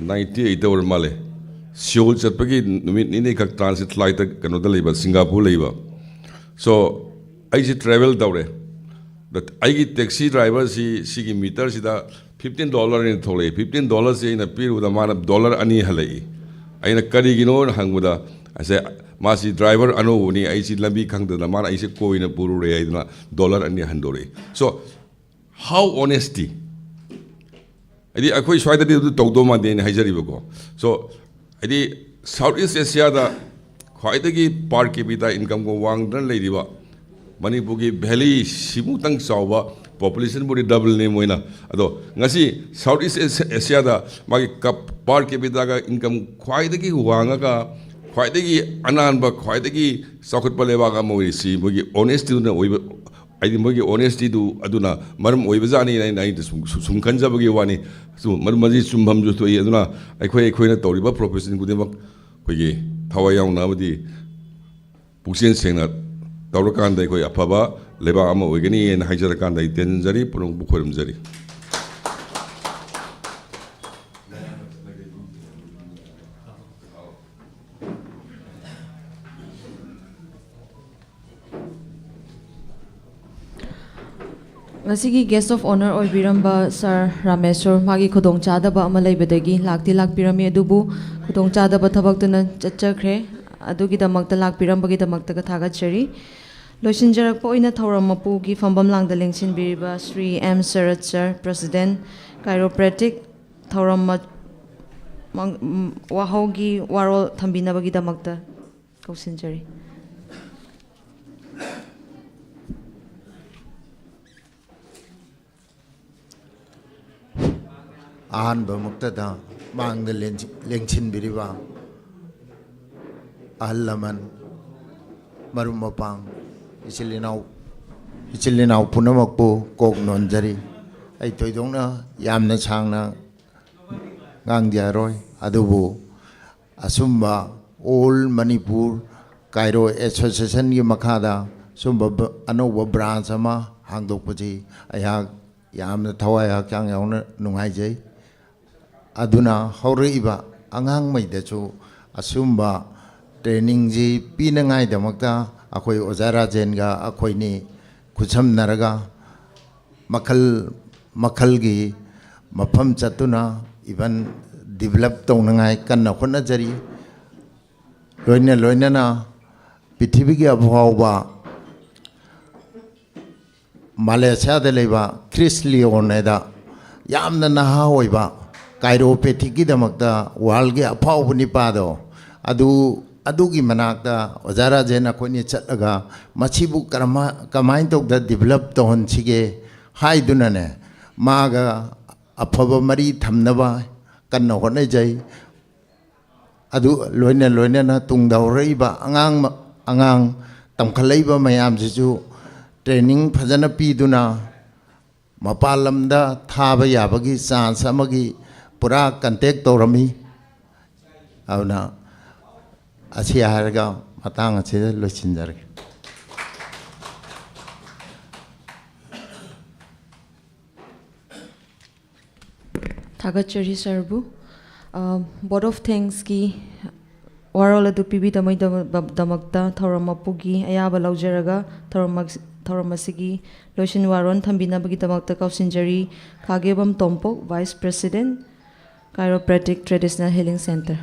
ꯅꯥꯏꯟꯇꯤ ꯑꯩꯠꯇ ꯑꯣꯏꯔ ꯃꯥꯜꯂꯦ, ꯁꯤꯑꯣꯜ ꯆꯠꯄꯒꯤ ꯅꯨꯃꯤꯠ ꯅꯤꯅꯤꯈꯛ ꯇ꯭ꯔꯥꯟꯁꯤꯠ ꯐ꯭ꯂꯥꯏꯠꯇ ꯀꯩꯅꯣꯗ ꯂꯩꯕ, ꯁꯤꯡꯒꯥꯄꯨꯔ ꯂꯩꯕ꯫ ꯁꯣ ꯑꯩꯁꯦ ꯇ꯭ꯔꯦꯚꯦꯜ ꯇꯧꯔꯦ꯫ ꯑꯗ ꯑꯩꯒꯤ ꯇꯦꯛꯁꯤ ꯗ꯭ꯔꯥꯏꯚꯔꯁꯤ ꯁꯤꯒꯤ ꯃꯤꯇꯔꯁꯤꯗ ꯐꯤꯐꯇꯤꯟ ꯗꯣꯂꯔꯅ ꯊꯣꯛꯂꯛꯏ꯫ ꯐꯤꯐꯇꯤꯟ ꯗꯣꯂꯔꯁꯤ ꯑꯩꯅ ꯄꯤꯔꯨꯕꯗ ꯃꯥꯅ ꯗꯣꯂꯔ ꯑꯅꯤ ꯍꯜꯂꯛꯏ꯫ ꯑꯩꯅ ꯀꯔꯤꯒꯤꯅꯣꯅ ꯍꯪꯕꯗ, ꯑꯁꯦ ꯃꯥꯁꯤ ꯗ꯭ꯔꯥꯏꯚꯔ ꯑꯅꯧꯕꯅꯤ, ꯑꯩꯁꯤ ꯂꯝꯕꯤ ꯈꯪꯗꯗꯅ ꯃꯥꯅ ꯑꯩꯁꯦ ꯀꯣꯏꯅ ꯄꯨꯔꯨꯔꯦ ꯍꯥꯏꯗꯅ ꯗꯣꯂꯔ ꯑꯅꯤ ꯍꯟꯗꯣꯔꯛꯏ꯫ ꯁꯣ ꯍꯥꯎ ꯑꯣꯅꯦꯁꯇꯤ? ꯍꯥꯏꯗꯤ ꯑꯩꯈꯣꯏ ꯁ꯭ꯋꯥꯏꯗꯗꯤ ꯑꯗꯨ ꯇꯧꯗꯧ ꯃꯥꯟꯗꯦ ꯑꯩꯅ ꯍꯥꯏꯖꯔꯤꯕꯀꯣ꯫ ꯁꯣ ꯍꯥꯏꯗꯤ ꯁꯥꯎꯠ ꯏꯁ ꯑꯦꯁꯤꯌꯥꯗ ꯈ꯭ꯋꯥꯏꯗꯒꯤ ꯄꯥꯔ ꯀꯦꯄꯤꯇꯥ ꯏꯟꯀꯝꯒ ꯋꯥꯡꯗꯅ ꯂꯩꯔꯤꯕ ꯃꯅꯤꯄꯨꯔꯒꯤ ꯚꯦꯂꯤ ꯁꯤꯃꯨꯛꯇꯪ ꯆꯥꯎꯕ, ꯄꯣꯄꯨꯂꯦꯁꯟꯕꯨꯗꯤ ꯗꯕꯜꯅꯤ ꯃꯣꯏꯅ꯫ ꯑꯗꯣ ꯉꯁꯤ ꯁꯥꯎꯠ ꯏꯁ ꯑꯦꯁꯤꯌꯥꯗ ꯃꯥꯒꯤ ꯄꯥꯔ ꯀꯦꯄꯤꯇꯥꯒ ꯏꯟꯀꯝ ꯈ꯭ꯋꯥꯏꯗꯒꯤ ꯋꯥꯡꯉꯒ ꯈ꯭ꯋꯥꯏꯗꯒꯤ ꯑꯅꯥꯟꯕ, ꯈ꯭ꯋꯥꯏꯗꯒꯤ ꯆꯥꯎꯈꯠꯄ ꯂꯩꯕꯥꯛ ꯑꯃ ꯑꯣꯏꯔꯤꯁꯤ ꯃꯣꯏꯒꯤ ꯑꯣꯅꯦꯁꯇꯤꯗꯨꯅ ꯑꯣꯏꯕ, ꯍꯥꯏꯗꯤ ꯃꯣꯏꯒꯤ ꯑꯣꯅꯦꯁꯇꯤꯗꯨ ꯑꯗꯨꯅ ꯃꯔꯝ ꯑꯣꯏꯕꯖꯥꯠꯅꯤꯅ ꯑꯩꯅ ꯑꯩꯅ ꯁꯨꯝ ꯁꯨꯝ ꯈꯟꯖꯕꯒꯤ ꯋꯥꯅꯤ꯫ ꯁꯨꯝ ꯃꯔꯝ ꯃꯁꯤ ꯆꯨꯝꯐꯝꯁꯨ ꯊꯣꯛꯏ꯫ ꯑꯗꯨꯅ ꯑꯩꯈꯣꯏ ꯑꯩꯈꯣꯏꯅ ꯇꯧꯔꯤꯕ ꯄ꯭ꯔꯣꯐꯦꯁꯟ ꯈꯨꯗꯤꯡꯃꯛ ꯑꯩꯈꯣꯏꯒꯤ ꯊꯋꯥꯏ ꯌꯥꯎꯅ ꯑꯃꯗꯤ ꯄꯨꯛꯆꯦꯜ ꯁꯦꯡꯅ ꯇꯧꯔꯀꯥꯟꯗ ꯑꯩꯈꯣꯏ ꯑꯐꯕ ꯂꯩꯕꯥꯛ ꯑꯃ ꯑꯣꯏꯒꯅꯤ ꯍꯥꯏꯅ ꯍꯥꯏꯖꯔꯀꯥꯟꯗ ꯑꯩ ꯇꯦꯟꯖꯔꯤ, ꯄꯨꯝꯅꯃꯛꯄꯨ ꯈꯣꯏꯔꯨꯝꯖꯔꯤ꯫ ꯉꯁꯤꯒꯤ guest of honour ꯑꯣꯏꯕꯤꯔꯝꯕ ꯁꯥꯔ ꯔꯥꯃꯦꯁꯣꯔ, ꯃꯥꯒꯤ ꯈꯨꯗꯣꯡꯆꯥꯗꯕ ꯑꯃ ꯂꯩꯕꯗꯒꯤ ꯂꯥꯛꯇꯤ ꯂꯥꯛꯄꯤꯔꯝꯃꯤ, ꯑꯗꯨꯕꯨ ꯈꯨꯗꯣꯡꯆꯥꯗꯕ ꯊꯕꯛꯇꯨꯅ ꯆꯠꯆꯈ꯭ꯔꯦ꯫ ꯑꯗꯨꯒꯤꯗꯃꯛꯇ, ꯂꯥꯛꯄꯤꯔꯝꯕꯒꯤꯗꯃꯛꯇꯒ ꯊꯥꯒꯠꯆꯔꯤ꯫ ꯂꯣꯏꯁꯤꯟꯖꯔꯛꯄ ꯑꯣꯏꯅ ꯊꯧꯔꯝ ꯃꯄꯨꯒꯤ ꯐꯝꯕꯝ ꯂꯥꯡꯗ ꯂꯦꯡꯁꯤꯟꯕꯤꯔꯤꯕ ꯁ꯭ꯔꯤ ꯑꯦꯝ ꯁꯔꯠ ꯁꯔ, President, Chiropractic, ꯊꯧꯔꯝ ꯃ-, ꯃꯪ-, ꯎꯝ, ꯋꯥꯍꯧꯒꯤ ꯋꯥꯔꯣꯜ ꯊꯝꯕꯤꯅꯕꯒꯤꯗꯃꯛꯇ ꯀꯧꯁꯤꯟꯖꯔꯤ꯫ ꯑꯍꯥꯟꯕꯃꯛꯇꯗ ꯃꯥꯡꯗ ꯂꯦꯟ-, ꯂꯦꯡꯁꯤꯟꯕꯤꯔꯤꯕ ꯑꯍꯜ ꯂꯃꯟ, ꯃꯔꯨꯞ ꯃꯄꯥꯡ, ꯏꯆꯤꯜ ꯏꯅꯥꯎ, ꯏꯆꯤꯜ ꯏꯅꯥꯎ ꯄꯨꯝꯅꯃꯛꯄꯨ ꯀꯣꯛ ꯅꯣꯟꯖꯔꯤ꯫ ꯑꯩ ꯊꯣꯏꯗꯣꯛꯅ ꯌꯥꯝꯅ ꯁꯥꯡꯅ ꯉꯥꯡꯖꯔꯣꯏ, ꯑꯗꯨꯕꯨ ꯑꯁꯨꯝꯕ ꯑꯣꯜ ꯃꯅꯤꯄꯨꯔ ꯀꯥꯏꯔꯣ ꯑꯦꯁꯣꯁꯤꯌꯦꯁꯟꯒꯤ ꯃꯈꯥꯗ ꯁꯨꯝꯕ ꯕ-, ꯑꯅꯧꯕ ꯕ꯭ꯔꯥꯟꯁ ꯑꯃ ꯍꯥꯡꯗꯣꯛꯄꯁꯤ ꯑꯩꯍꯥꯛ ꯌꯥꯝꯅ ꯊꯋꯥꯏ ꯍꯛꯆꯥꯡ ꯌꯥꯎꯅ ꯅꯨꯡꯉꯥꯏꯖꯩ꯫ ꯑꯗꯨꯅ ꯍꯧꯔꯛꯏꯕ ꯑꯉꯥꯡꯉꯩꯗꯁꯨ ꯑꯁꯨꯝꯕ ꯇ꯭ꯔꯦꯅꯤꯡꯁꯤ ꯄꯤꯅꯉꯥꯏꯗꯃꯛꯇ ꯑꯩꯈꯣꯏ ꯑꯣꯖꯥ ꯔꯥꯖꯦꯟꯒ ꯑꯩꯈꯣꯏꯅꯤ ꯈꯨꯠꯁꯝꯅꯔꯒ ꯃꯈꯜ ꯃꯈꯜꯒꯤ ꯃꯐꯝ ꯆꯠꯇꯨꯅ ꯏꯚꯟ ꯗꯤꯕꯂꯞ ꯇꯧꯅꯉꯥꯏ ꯀꯟꯅ ꯍꯣꯠꯅꯖꯔꯤ꯫ ꯂꯣꯏꯅ ꯂꯣꯏꯅꯅ ꯄ꯭ꯔꯤꯊꯤꯕꯤꯒꯤ ꯑꯐꯥꯎꯕ ꯃꯥꯂꯦꯁꯤꯌꯥꯗ ꯂꯩꯕ ꯀ꯭ꯔꯤꯁ ꯂꯤꯌꯣꯟ ꯍꯥꯏꯗ ꯌꯥꯝꯅ ꯅꯍꯥ ꯑꯣꯏꯕ ꯀꯥꯏꯔꯣꯄꯦꯊꯤꯛꯀꯤꯗꯃꯛꯇ ꯋꯥꯔꯜꯒꯤ ꯑꯐꯥꯎꯕ ꯅꯤꯄꯥꯗꯣ ꯑꯗꯨ, ꯑꯗꯨꯒꯤ ꯃꯅꯥꯛꯇ ꯑꯣꯖꯥ ꯔꯥꯖꯦꯟ ꯑꯩꯈꯣꯏꯅꯤ ꯆꯠꯂꯒ ꯃꯁꯤꯕꯨ ꯀꯔꯝꯍ-, ꯀꯃꯥꯏꯅ ꯇꯧꯗ ꯗꯤꯕꯂꯞ ꯇꯧꯍꯟꯁꯤꯒꯦ ꯍꯥꯏꯗꯨꯅꯅꯦ, ꯃꯥꯒ ꯑꯐꯕ ꯃꯔꯤ ꯊꯝꯅꯕ ꯀꯟꯅ ꯍꯣꯠꯅꯖꯩ꯫ ꯑꯗꯨ ꯂꯣꯏꯅ ꯂꯣꯏꯅꯅ ꯇꯨꯡꯗ ꯍꯧꯔꯛꯏꯕ ꯑꯉꯥꯡ ꯃ-, ꯑꯉꯥꯡ ꯇꯝꯈꯠꯂꯛꯏꯕ ꯃꯌꯥꯝꯁꯤꯁꯨ ꯇ꯭ꯔꯦꯅꯤꯡ ꯐꯖꯅ ꯄꯤꯗꯨꯅ ꯃꯄꯥꯟ ꯂꯝꯗ ꯊꯥꯕ ꯌꯥꯕꯒꯤ ꯆꯥꯟꯁ ꯑꯃꯒꯤ ꯄꯨꯔꯥ ꯀꯟꯇꯦꯛ ꯇꯧꯔꯝꯃꯤ꯫ ꯑꯗꯨꯅ ꯑꯁꯤ ꯍꯥꯏꯔꯒ ꯃꯇꯥꯡ ꯑꯁꯤꯗ ꯂꯣꯏꯁꯤꯟꯖꯔꯒꯦ꯫ ꯊꯥꯒꯠꯆꯔꯤ ꯁꯥꯔꯕꯨ꯫ ꯕꯣꯠ ꯑꯣꯐ ꯊꯦꯡꯛꯁꯀꯤ ꯋꯥꯔꯣꯜ ꯑꯗꯨ ꯄꯤꯕꯤꯗꯕꯒꯤꯗꯃꯛꯇ ꯊꯧꯔꯝ ꯃꯄꯨꯒꯤ ꯑꯌꯥꯕ ꯂꯧꯖꯔꯒ ꯊꯧꯔꯝ ꯑꯁ-, ꯊꯧꯔꯝ ꯑꯁꯤꯒꯤ ꯂꯣꯏꯁꯤꯟ ꯋꯥꯔꯣꯜ ꯊꯝꯕꯤꯅꯕꯒꯤꯗꯃꯛꯇ ꯀꯧꯁꯤꯟꯖꯔꯤ ꯈꯥꯒꯦꯕꯝ Tompok, Vice President, Chiropractic Traditional Healing Center꯫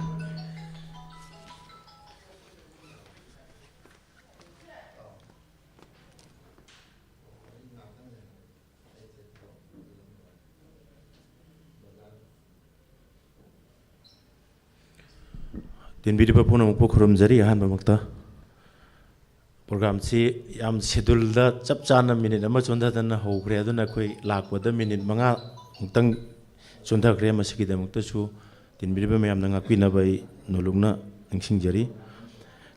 ꯇꯤꯟꯕꯤꯔꯤꯕ ꯄꯨꯝꯅꯃꯛꯄꯨ ꯈꯨꯔꯨꯝꯖꯔꯤ꯫ ꯑꯍꯥꯟꯕꯃꯛꯇ ꯄ꯭ꯔꯣꯒ꯭ꯔꯥꯝꯁꯤ ꯌꯥꯝ ꯁꯦꯗꯨꯜꯗ ꯆꯞ ꯆꯥꯅ ꯃꯤꯅꯤꯠ ꯑꯃ ꯆꯣꯟꯊꯗꯅ ꯍꯧꯈ꯭ꯔꯦ꯫ ꯑꯗꯨꯅ ꯑꯩꯈꯣꯏ ꯂꯥꯛꯄꯗ ꯃꯤꯅꯤꯠ ꯃꯉꯥꯃꯨꯛꯇꯪ ꯆꯣꯟꯊꯈ꯭ꯔꯦ꯫ ꯃꯁꯤꯒꯤꯗꯃꯛꯇꯁꯨ ꯇꯤꯟꯕꯤꯔꯤꯕ ꯃꯌꯥꯝꯅ ꯉꯥꯛꯄꯤꯅꯕ ꯑꯩ ꯅꯣꯂꯨꯛꯅ ꯅꯤꯡꯁꯤꯡꯖꯔꯤ꯫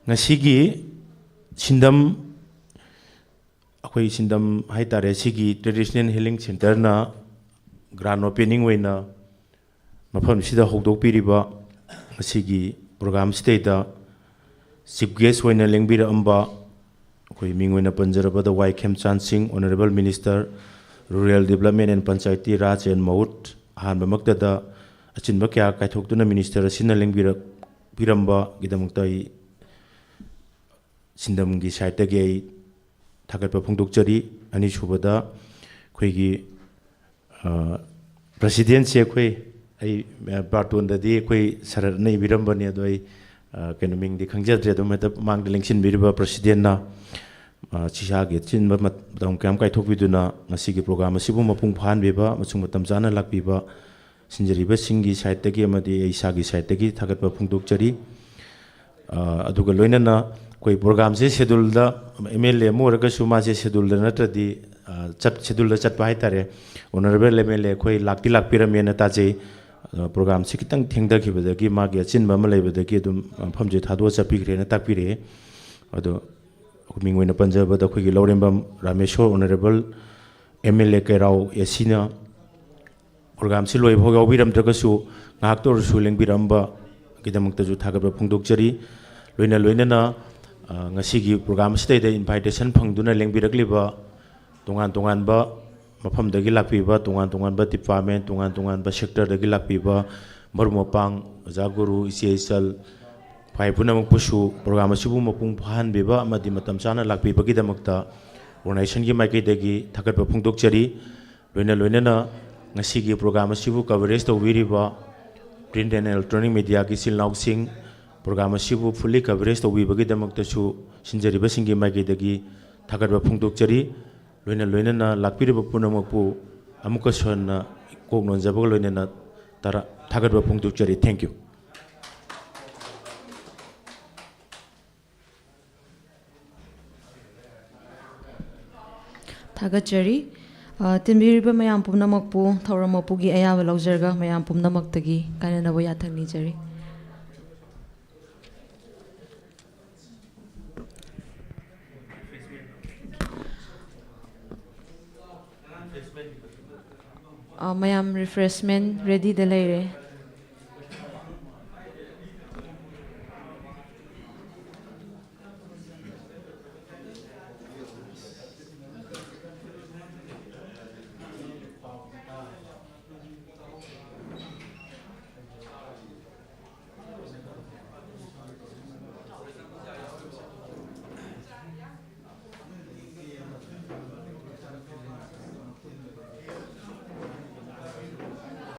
ꯉꯁꯤꯒꯤ ꯁꯤꯟꯗꯝ ꯑꯩꯈꯣꯏ ꯁꯤꯟꯗꯝ ꯍꯥꯏꯇꯥꯔꯦ, ꯁꯤꯒꯤ Traditional Healing Centerꯅ grand opening ꯑꯣꯏꯅ ꯃꯐꯝꯁꯤꯗ ꯍꯧꯗꯣꯛꯄꯤꯔꯤꯕ ꯑꯁꯤꯒꯤ ꯄ꯭ꯔꯣꯒ꯭ꯔꯥꯝꯁꯤꯗꯩꯗ ꯆꯤꯐ ꯒꯦꯁ ꯑꯣꯏꯅ ꯂꯦꯡꯕꯤꯔꯛꯑꯝꯕ ꯑꯩꯈꯣꯏ ꯃꯤꯡ ꯑꯣꯏꯅ ꯄꯟꯖꯔꯕꯗ Y Khemchand Singh, honourable minister, rural development and Panchayati Raj and ꯃꯍꯨꯠ, ꯑꯍꯥꯟꯕꯃꯛꯇꯗ ꯑꯆꯤꯟꯕ ꯀꯌꯥ ꯀꯥꯏꯊꯣꯛꯇꯨꯅ ꯃꯤꯅꯤꯁꯇꯔ ꯑꯁꯤꯅ ꯂꯦꯡꯕꯤꯔꯛꯄꯤꯔꯝꯕꯒꯤꯗꯃꯛꯇ ꯑꯩ ꯁꯤꯟꯗꯝꯒꯤ ꯁꯥꯏꯠꯇꯒꯤ ꯑꯩ ꯊꯥꯒꯠꯄ ꯐꯣꯡꯗꯣꯛꯆꯔꯤ꯫ ꯑꯅꯤꯁꯨꯕꯗ ꯑꯩꯈꯣꯏꯒꯤ, ꯑ, ꯄ꯭ꯔꯁꯤꯗꯦꯟꯁꯦ ꯑꯩꯈꯣꯏ, ꯑꯩ, ꯑ, ꯕꯥꯔꯇꯣꯟꯗꯗꯤ ꯑꯩꯈꯣꯏ ꯁꯔꯠꯅ ꯏꯕꯤꯔꯝꯕꯅꯤ, ꯑꯗꯣ ꯑꯩ, ꯑ, ꯀꯩꯅꯣ, ꯃꯤꯡꯗꯤ ꯈꯪꯖꯗ꯭ꯔꯦ꯫ ꯑꯗꯨ ꯃꯇꯝ ꯃꯥꯡꯗ ꯂꯦꯡꯁꯤꯟꯕꯤꯔꯤꯕ ꯄ꯭ꯔꯁꯤꯗꯦꯟꯅ, ꯑ, ꯁꯤꯁꯥꯒꯤ ꯑꯆꯤꯟꯕ ꯃꯇꯝ ꯀꯌꯥꯝ ꯀꯥꯏꯊꯣꯛꯄꯤꯗꯨꯅ ꯉꯁꯤꯒꯤ ꯄ꯭ꯔꯣꯒ꯭ꯔꯥꯝ ꯑꯁꯤꯕꯨ ꯃꯄꯨꯡ ꯐꯥꯍꯟꯕꯤꯕ ꯑꯃꯁꯨꯡ ꯃꯇꯝ ꯆꯥꯅ ꯂꯥꯛꯄꯤꯕ ꯁꯤꯟꯖꯔꯤꯕꯁꯤꯡꯒꯤ ꯁꯥꯏꯠꯇꯒꯤ ꯑꯃꯗꯤ ꯑꯩ ꯏꯁꯥꯒꯤ ꯁꯥꯏꯠꯇꯒꯤ ꯊꯥꯒꯠꯄ ꯐꯣꯡꯗꯣꯛꯆꯔꯤ꯫ ꯑ, ꯑꯗꯨꯒ ꯂꯣꯏꯅꯅ ꯑꯩꯈꯣꯏ ꯄ꯭ꯔꯣꯒ꯭ꯔꯥꯝꯁꯦ ꯁꯦꯗꯨꯜꯗ, ꯑꯦꯝ ꯑꯦꯜ ꯑꯦ ꯑꯃ ꯑꯣꯏꯔꯒꯁꯨ ꯃꯥꯁꯦ ꯁꯦꯗꯨꯜꯗ ꯅꯠꯇ꯭ꯔꯗꯤ, ꯑ, ꯆꯠ-, ꯁꯦꯗꯨꯜꯗ ꯆꯠꯄ ꯍꯥꯏꯇꯥꯔꯦ꯫ ꯑꯣꯅꯔꯦꯕꯜ ꯑꯦꯝ ꯑꯦꯜ ꯑꯦ ꯑꯩꯈꯣꯏ ꯂꯥꯛꯇꯤ ꯂꯥꯛꯄꯤꯔꯝꯃꯦꯅ ꯇꯥꯖꯩ꯫ ꯑ, ꯄ꯭ꯔꯣꯒ꯭ꯔꯥꯝꯁꯦ ꯈꯤꯇꯪ ꯊꯦꯡꯊꯈꯤꯕꯗꯒꯤ, ꯃꯥꯒꯤ ꯑꯆꯤꯟꯕ ꯑꯃ ꯂꯩꯕꯗꯒꯤ ꯑꯗꯨꯝ ꯃꯐꯝꯁꯦ ꯊꯥꯗꯣꯛꯑ ꯆꯠꯄꯤꯈ꯭ꯔꯦꯅ ꯇꯥꯛꯄꯤꯔꯛꯑꯦ꯫ ꯑꯗꯣ ꯑꯩꯈꯣꯏ ꯃꯤꯡ ꯑꯣꯏꯅ ꯄꯟꯖꯕꯗ ꯑꯩꯈꯣꯏꯒꯤ ꯂꯧꯔꯦꯝꯕꯝ Rameshwor, honourable M L A ꯀꯩꯔꯥꯎ ꯑꯦ ꯁꯤꯅ ꯄ꯭ꯔꯣꯒ꯭ꯔꯥꯝꯁꯤ ꯂꯣꯏꯕ ꯐꯥꯎ ꯌꯥꯎꯕꯤꯔꯝꯗ꯭ꯔꯒꯁꯨ ꯉꯥꯏꯍꯥꯛꯇ ꯑꯣꯏꯔꯁꯨ ꯂꯦꯡꯕꯤꯔꯛꯑꯝꯕꯒꯤꯗꯃꯛꯇꯁꯨ ꯊꯥꯒꯠꯄ ꯐꯣꯡꯗꯣꯛꯆꯔꯤ꯫ ꯂꯣꯏꯅ ꯂꯣꯏꯅꯅ, ꯑ, ꯉꯁꯤꯒꯤ ꯄ꯭ꯔꯣꯒ꯭ꯔꯥꯝ ꯑꯁꯤꯗꯩꯗ ꯏꯟꯚꯥꯏꯇꯦꯁꯟ ꯐꯪꯗꯨꯅ ꯂꯦꯡꯕꯤꯔꯛꯂꯤꯕ ꯇꯣꯉꯥꯟ ꯇꯣꯉꯥꯟꯕ ꯃꯐꯝꯗꯒꯤ ꯂꯥꯛꯄꯤꯕ, ꯇꯣꯉꯥꯟ ꯇꯣꯉꯥꯟꯕ ꯗꯤꯄꯥꯔꯠꯃꯦꯟ, ꯇꯣꯉꯥꯟ ꯇꯣꯉꯥꯟꯕ ꯁꯦꯛꯇꯔꯗꯒꯤ ꯂꯥꯛꯄꯤꯕ ꯃꯔꯨꯞ ꯃꯄꯥꯡ, ꯑꯣꯖꯥ ꯒꯨꯔꯨ, ꯏꯆꯦ ꯏꯆꯜ, ꯈ꯭ꯋꯥꯏ ꯄꯨꯝꯅꯃꯛꯄꯨꯁꯨ ꯄ꯭ꯔꯣꯒ꯭ꯔꯥꯝ ꯑꯁꯤꯕꯨ ꯃꯄꯨꯡ ꯐꯥꯍꯟꯕꯤꯕ ꯑꯃꯗꯤ ꯃꯇꯝ ꯆꯥꯅ ꯂꯥꯛꯄꯤꯕꯒꯤꯗꯃꯛꯇ ꯑꯣꯔꯒꯅꯥꯏꯖꯦꯁꯟꯒꯤ ꯃꯥꯏꯀꯩꯗꯒꯤ ꯊꯥꯒꯠꯄ ꯐꯣꯡꯗꯣꯛꯆꯔꯤ꯫ ꯂꯣꯏꯅ ꯂꯣꯏꯅꯅ ꯉꯁꯤꯒꯤ ꯄ꯭ꯔꯣꯒ꯭ꯔꯥꯝ ꯑꯁꯤꯕꯨ ꯀꯕꯔꯦꯖ ꯇꯧꯕꯤꯔꯤꯕ ꯄ꯭ꯔꯤꯟꯠ ꯑꯦꯟ ꯏꯂꯦꯛꯇ꯭ꯔꯣꯅꯤꯛ ꯃꯦꯗꯤꯌꯥꯒꯤ ꯏꯆꯤꯜ ꯏꯅꯥꯎꯁꯤꯡ, ꯄ꯭ꯔꯣꯒ꯭ꯔꯥꯝ ꯑꯁꯤꯕꯨ ꯐꯨꯜꯂꯤ ꯀꯕꯔꯦꯖ ꯇꯧꯕꯤꯕꯒꯤꯗꯃꯛꯇꯁꯨ ꯁꯤꯟꯖꯔꯤꯕꯁꯤꯡꯒꯤ ꯃꯥꯏꯀꯩꯗꯒꯤ ꯊꯥꯒꯠꯄ ꯐꯣꯡꯗꯣꯛꯆꯔꯤ꯫ ꯂꯣꯏꯅ ꯂꯣꯏꯅꯅ ꯂꯥꯛꯄꯤꯔꯤꯕ ꯄꯨꯝꯅꯃꯛꯄꯨ ꯑꯃꯨꯛꯀꯁꯨ ꯍꯟꯅ ꯀꯣꯛ ꯅꯣꯟꯖꯕꯒ ꯂꯣꯏꯅꯅ ꯇꯔꯥ-, ꯊꯥꯒꯠꯄ ꯐꯣꯡꯗꯣꯛꯆꯔꯤ꯫ Thank you꯫ ꯊꯥꯒꯠꯆꯔꯤ꯫ ꯑ, ꯇꯤꯟꯕꯤꯔꯤꯕ ꯃꯌꯥꯝ ꯄꯨꯝꯅꯃꯛꯄꯨ, ꯊꯧꯔꯝ ꯃꯄꯨꯒꯤ ꯑꯌꯥꯕ ꯂꯧꯖꯔꯒ ꯃꯌꯥꯝ ꯄꯨꯝꯅꯃꯛꯇꯒꯤ ꯀꯥꯏꯅꯅꯕ ꯌꯥꯊꯪ ꯅꯤꯖꯔꯤ꯫ ꯑ, ꯃꯌꯥꯝ ꯔꯤꯐ꯭ꯔꯦꯁꯃꯦꯟ ꯔꯦꯗꯤꯗ ꯂꯩꯔꯦ꯫